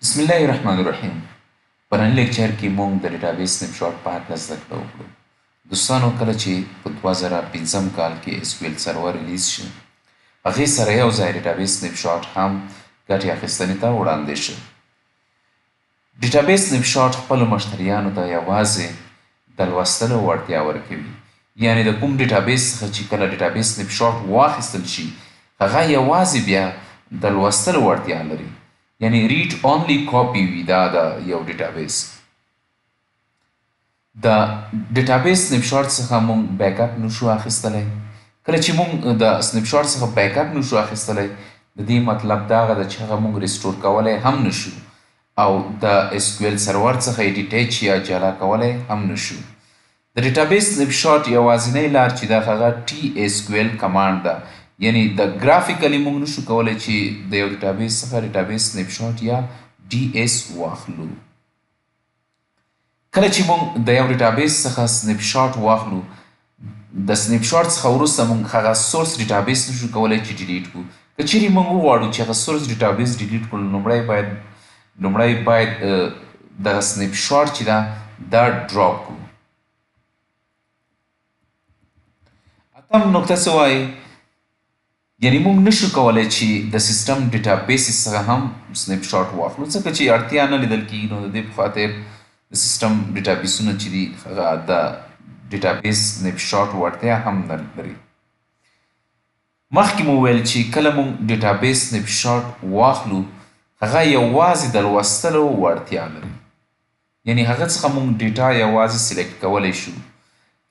بسم الله الرحمن الرحیم. په نن لیکچر کې موږ د database snapshot په هکله زده کړه وکړو. دوستانو، کله چې په 2005 کال کې SQL Server release شو، هغې سره یو ځای database snapshot هم ګټې اخیستنې ته وړاندې شو. Database snapshot خپلو مشتریانو ته یوازې د لوستلو وړتیا ورکوي، یعنې د کوم database څخه چې کله database snapshot واخیستل شي، هغه یوازې بیا د لوستلو وړتیا لري، یعنی read only copy وي. دا د یو database، د database snapshot څخه مونږ backup نشو اخیستلی. کله چې مونږ د snapshot څخه backup نشو اخیستلی، د دې مطلب دغه ده چې هغه مونږ restore کولی هم نشو او د SQL Server څخه یې detach یا جلا کولی هم نشو. د database snapshot یوازینۍ لار چې ده، هغه T-SQL command ده، یعنی د graphically مونږ نشو کولی چې د یو database څخه database snapshot یا DS واخلو. کله چې مونږ د یو database څخه snapshot واخلو، د snapshot څخه وروسته مونږ هغه source database نشو کولی چې delete کړو. که چیرې مونږ وغواړو چې هغه source database delete کړو، لومړی باید دغه snapshot چې ده دا drop کړو. اتم نکته څه وایي؟ یعنی موږ نشو کولی چې د system database څخه هم snapshot واخلو، ځکه چې اړتیا نه لیدل کېږي. نو د دې په خاطر د system database ونه چې دي، هغه د database snapshot وړتیا هم نه لري. مخکې مو ویل چې کله موږ database snapshot واخلو، هغه یوازې د لوستلو وړتیا لري، یعنی هغه څخه موږ data یوازې select کولی شو،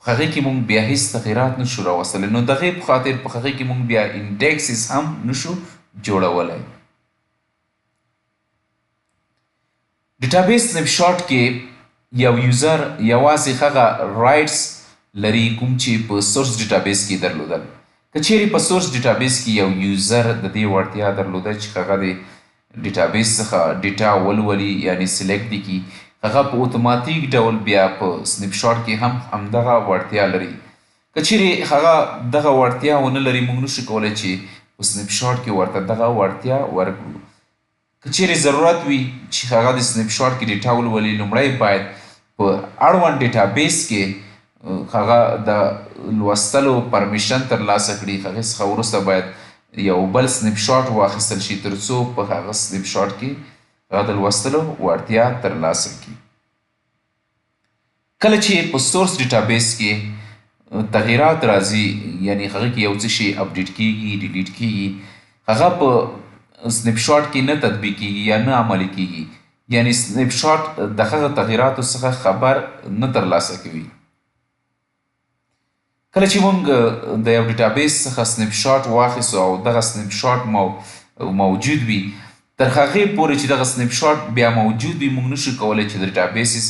په هغې کې موږ بیا هیڅ تغیرات نشو راوستلی. نو دغې په خاطر په هغې کې موږ بیا indexes هم نشو جوړولی. Database snapshot کې یو user یوازې هغه rights لري کوم چې په source database کې درلودل. که چیرې په source database کې یو user د دې وړتیا درلوده چې هغه د database څخه data ولولي، یعنی select دي کړي، هغه په اتوماتیک ډول بیا په snapshot کې هم همدغه وړتیا لري. که چیرې هغه دغه وړتیا ونه لري، موږ نشو کولی چې په snapshot کې ورته دغه وړتیا ورکړو. که چیرې ضرورت وي چې هغه د snapshot کې data ولولي، لومړی باید په اړوند database کې هغه د لوستلو permission ترلاسه کړي. هغې څخه وروسته باید یو بل snapshot واخیستل شي، تر څو په هغه snapshot کې هغه د لوستلو وړتیا ترلاسه کړي. کله چې په source database کې تغیرات راځي، یعنی هغه کې یو څه شی update کیږي، delete کیږي، هغه په snapshot کې نه تطبیق کیږي یا نه عملي کیږي، یعنی snapshot د هغه تغیراتو څخه خبر نه ترلاسه کوي. کله چې موږ د یو database څخه snapshot واخیستو او دغه snapshot موجود وي، تر هغې پورې چې دغه snapshot بیا موجود وي، موږ نشو کولی چې د databases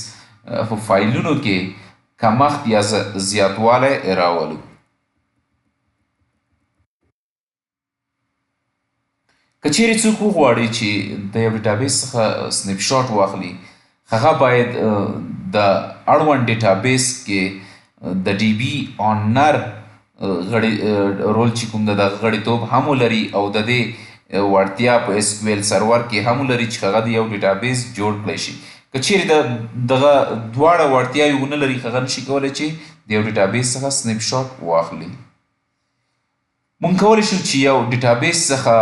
په فایلونو کې کمښت یا زیاتوالی راولو. که چیرې څوک وغواړي چې د یو database څخه snapshot واخلي، هغه باید د اړوند database کې د DB owner غړي role چې کوم ده، دغه غړیتوب هم ولري او د دې وړتیا په SQL Server کې هم ولري چې هغه د یو database جوړ کړی شي. که چیرې د دغه دواړه وړتیاوې ونه لري، هغه نشي کولی چې د یو database څخه snapshot واخلي. مونږ کولی شو چې یو database څخه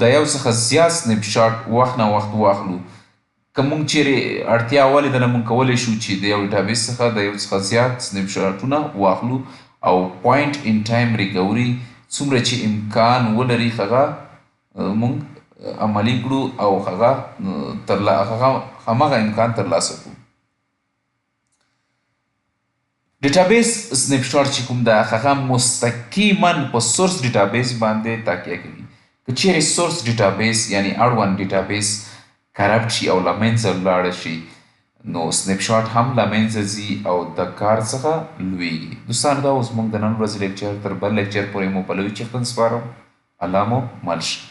د یو څخه زیات snapshot وخت نه وخت واخلو. که مونږ چیرې اړتیا ولیدله، مونږ کولی شو چې د یو database څخه د یو څخه زیات snapshot ونه واخلو او point in time recovery څومره چې امکان ولري، هغه مونږ عملي کړو او هغه همغه امکان ترلاسه کړو. Database snapshot چې کوم ده، هغه مستقیما په source database باندې تکیه کوي. که چیرې source database، یعنی اړوند database corrupt شي او له منځه لاړ شي، نو snapshot هم له منځه ځي او د کار څخه لویږي. دوستانو، دا اوس موږ د نن ورځې لیکچر. تر بل لیکچر پورې مو په لوی چښتن سپارم. الله مو مل شه.